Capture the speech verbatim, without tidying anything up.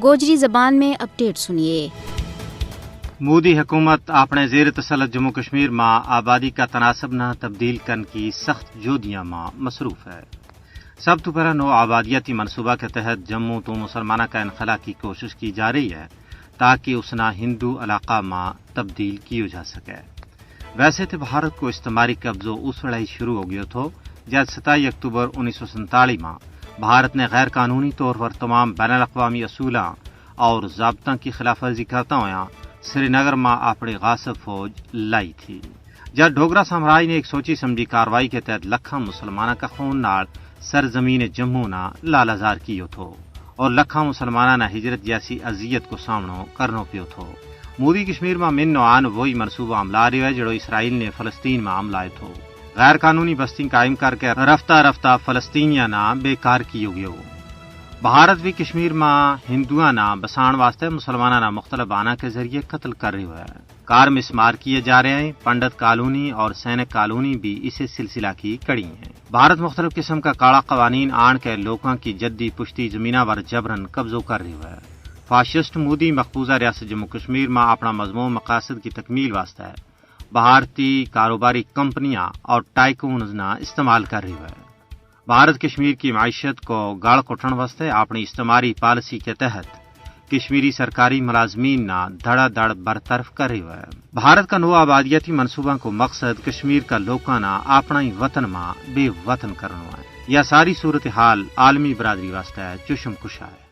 گوجری زبان میں اپڈیٹ سنیے۔ مودی حکومت اپنے زیر تسلط جموں کشمیر ما آبادی کا تناسب نا تبدیل کرن کی سخت جودیاں ما مصروف ہے۔ سب تو پہلا نو آبادیاتی منصوبہ کے تحت جموں تو مسلمانہ کا انخلا کی کوشش کی جا رہی ہے، تاکہ اس نا ہندو علاقہ ما تبدیل کیو جا سکے۔ ویسے تو بھارت کو استعماری قبضو اس ویلے ہی شروع ہو گیو تھو، جد ستائی اکتوبر انیس سو سینتالیس ما بھارت نے غیر قانونی طور پر تمام بین الاقوامی اصولاں اور ضابطاں کی خلاف ورزی کرتا ہویا سری نگر ما اپنی غاصب فوج لائی تھی۔ جد ڈھوگرا سامراج نے ایک سوچی سمجھی کاروائی کے تحت لکھاں مسلماناں کا خون نال سرزمین جموں نا لالازار کیو تھو اور لکھاں مسلماناں نا ہجرت جیسی اذیت کو سامنو کرنو پیو تھو۔ مودی کشمیر ما من نوعان وہی منصوبہ عمل آ رہیو ہے جڑو اسرائیل نے فلسطین ما عمل آئے تھو۔ غیر قانونی بستی قائم کر کے رفتہ رفتہ فلسطینیاں نا بے کار کیو گیو۔ بھارت بھی کشمیر ما ہندوؤں نا بسان واسطے مسلماناں نا مختلف بانہ کے ذریعے قتل کر رہیو ہے۔ کار مسمار کیے جا رہے ہیں۔ پنڈت کالونی اور سینک کالونی بھی اسے سلسلہ کی کڑی ہیں۔ بھارت مختلف قسم کا کاڑا قوانین آن کے لوکاں کی جدی پشتی زمینہ پر جبرن قبضو کر رہیو ہے۔ فاشسٹ مودی مقبوضہ ریاست جموں کشمیر ما اپنا مضمون مقاصد کی تکمیل واسطے بھارتی کاروباری کمپنیاں اور ٹائیکونز نا استعمال کر رہیو ہے۔ بھارت کشمیر کی معیشت کو گل کٹن واسطے اپنی استعماری پالیسی کے تحت کشمیری سرکاری ملازمین نا دھڑا دھڑ برطرف کر رہیو ہے۔ بھارت کا نو آبادیاتی منصوباں کو مقصد کشمیر کا لوکاں نا اپنا ہی وطن ما بے وطن کرنو ہے۔ یا ساری صورتحال عالمی برادری واسطے چشم کشا ہے۔